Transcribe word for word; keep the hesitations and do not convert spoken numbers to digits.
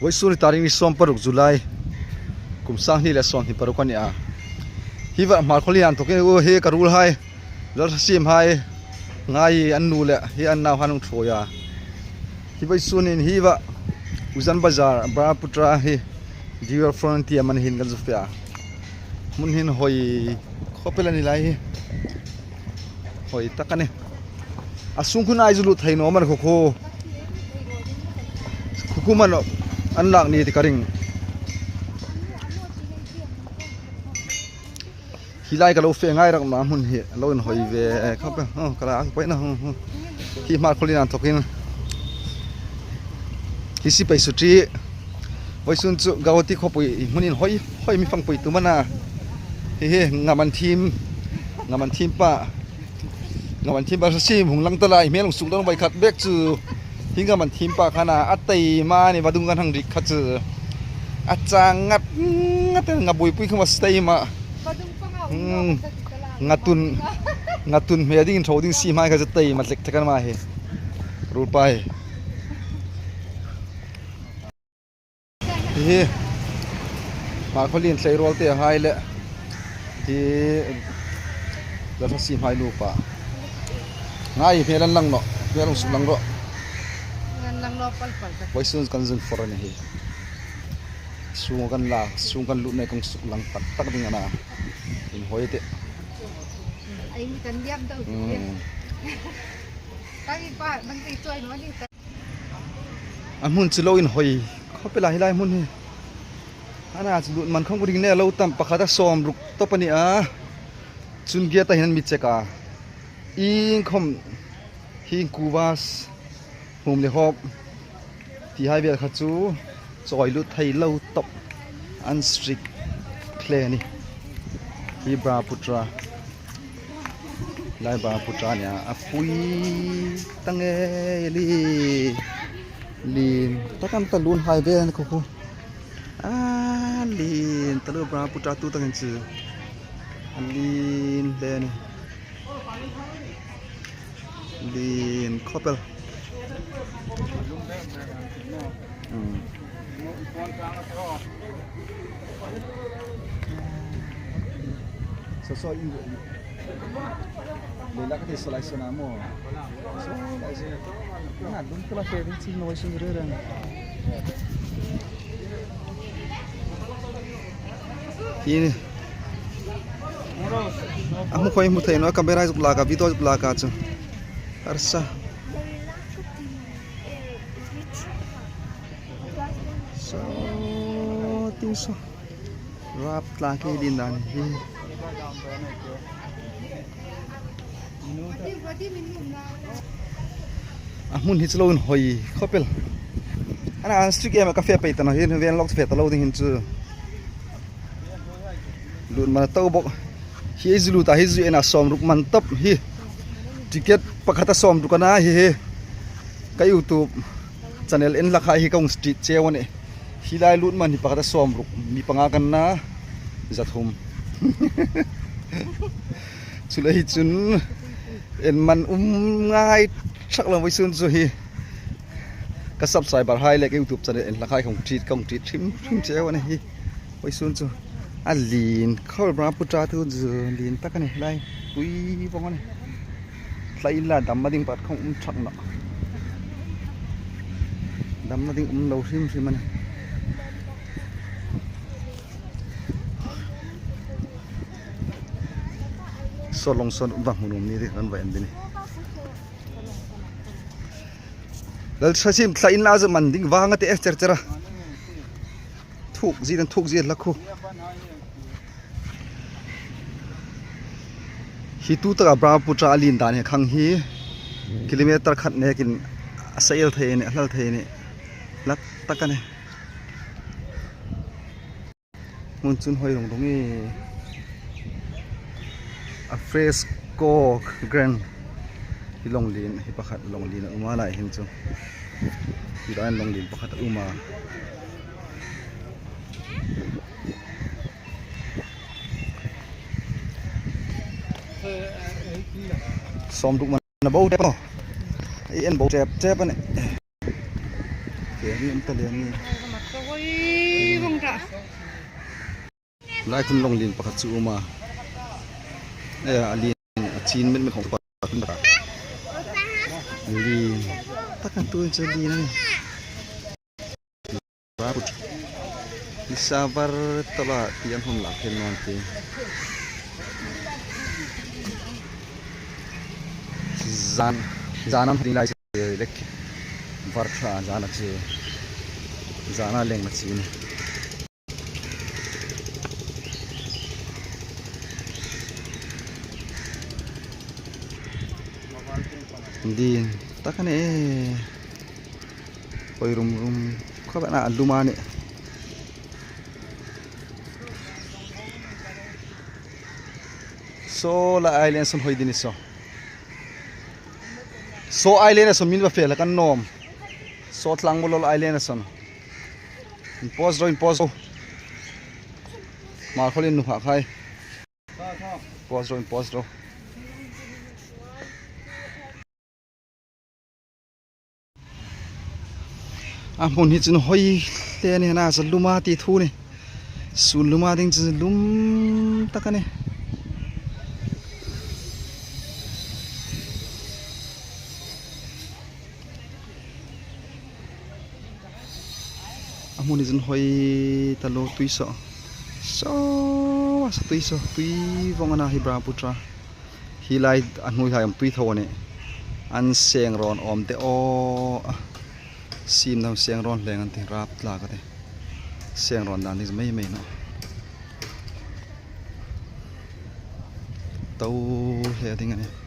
Vawisun hi tarik ni sawm paruk July, kum sang hni le sawm hni paruk a ni a. Hi va Hmarkhawlien an thawkin u hi ka ruolhai, Lalthasimhai, Ngai an nu le hi an nauhai an hung ṭhuoi a. Hi vawisun hin hi va Ujan Bazar, Brahmaputra hi dual front tia man hin kan zu fe a. Hmun hin hoi khawp el a ni lai hi. Hoi tak a nih. A sung khun ei zu lut thei naw am a ni khu khu. Khu khu am a ni an lak ni ti ka ring. Hi lai ka lo fe ngai rak naw a, hmun hi lo inhoi ve khawp el. Oh, ka la ang poi na. Hi Hmarkhawlien an thawkin. Hi si pei su ti. Vawisun chu Guwahati khawpui hmun inhoi hoi mi fangpui tum a na. Hi hi ngam an thim, ngam an thim pa. Ngam an thim pa Lalthasim hung lang ta lai, hmel hung suk lang vai khat bek chu. Hi ngam an thim pa khan a, a taima ni vadung kan hang rik kha chu. A chang ngat ngat el, nga buoipui khawm a taima. Hmm, nga tun, nga tun hme ding, tho ding si mai kha chu taima tlek thek an ma hi. Ruolpa hi. Hi hi. Hmarkhawlien Tleirawl te hai le. Hi Lalthasimhai nupa. Ngai hmel an lang naw. Hmel hung suk lang ro. An lang naw pal pal ka. Vawisun kan zun for a ni hi. Sung kan la, sung kan lut nei kan suk lang tak tak ding a na. Inhoi te. Ai mi kan diam dau. Hmm. Ka i pa, man ti tuai naw ni. A hmun chu lo inhoi khawp el a hi lai hmun hi. A na chu lut man khawm ka ring naw, lo tam, pakhat a sawmruk tawp a ni a. Chun gate-a hin an mi check a. Iengkhawm hi kuva, hum le hawp ti hai vel kha chu chawi lut thei lo tawp. An strict hle a nih. Hi Brahmaputra. Lai Brahmaputra a nih a, a pui ta ngei a nih. Lien tak an ta, lun hai vel a ni khu khu. A lien taluo Brahmaputra tu tak hin chu. A lien hle a nih. Lien khawp el. Hmm. So, so, i, i, le la ka te so lai so na mo. So, lai so. Na, dum kala fe din chin no sin re ran. Hi. A hmu khawm hmu thei naw, camera zuk lak a, video zuk lak a chu. Harsa. So, tin so. Rap tla ke din dan hi. A hmun hi chu lo inhoi khawp el. A na an strict em a, ka fe pei ta naw hi, ven lawk fe ta lo ding hin chu. Lut man a to bawk. Hi ei zu lut a, hi zu en a sawmruk man tawp hi. Ticket pakhat a sawmruk a na hi hi. Ka YouTube channel en hlak hai hi ka hung strict cheu a nih. Hi lai lut man hi pakhat a sawmruk, mi panga kan na, za thum. Chuleiin chun en man um ngai thak lo vawisun chu hi. Ka subscriber hai le ka YouTube channel en hlak hai ka hung treat, ka hung treat hrim hrim cheu a nih hi. Vawisun chu a lien khawp el, Brahmaputra tu chu lien tak a nih lai. Pui vawng a nih. Tlai inla damna ding pakhat khawm um thak nawh. Damna ding um lo hrim hrim a nih. Saw long saw vang hmun um ni ding kan va en ding a nih. Lalthasim tlai inla chu man ding vang a ti e, cher cher a. Thuk zie dan, thuk zie hlak khu. Hi tu taka Brahmaputra a lien dan hi khang hi kilometer khat nekin a sa el thei a nih, a hlal thei a nih. Hlak tak a nih. Hmun chu inhoi rung rung e. A fresco granite. Hi long lien, hi pakhat long lien a um a, lai hin chu. Hi lai long lien pakhat a um a. Sawmruk man a bo tep a. Ei en bo tep tep a nih. Ke ni um ta le ni. Lai khun long lien pakhat chu a um a. E, a lien a chin met met khawm pakhat a um a. Lien tak a, tu chu lien a nih. Raput. Nisa var tawla ti an hung lak kher naw a tih. Zan, zan an ding lai chu lek. Var ṭha zan a chu. Zan a leng a chu a nih. Lien tak a nih. Hawi rum rum khawp a na, a lum a nih. Saw la island saw hawi ding a ni saw. Saw island a saw min va fe la kan nuom. Saw Tlangmawlol island a saw. Inpost ro, inpost ro. Hmarkhawlien nuhmei hai. Post ro, inpost ro. A hmun hi chun hawi hle a nih, a na chu lum a ti thu a nih. Sun lum a ding chu lum tak a nih. A hmun hi chun hawi taluo, tui saw. Saw, a saw tui saw, tui vawng a na hi Brahmaputra. Hi lai a hnuoi hai am tui tho a nih. An seng rawn awm te aw. Siem nau seng rawn hleng an tih, rap tlak a tih. Seng rawn dan ding mei mei naw. To hle ding a nih.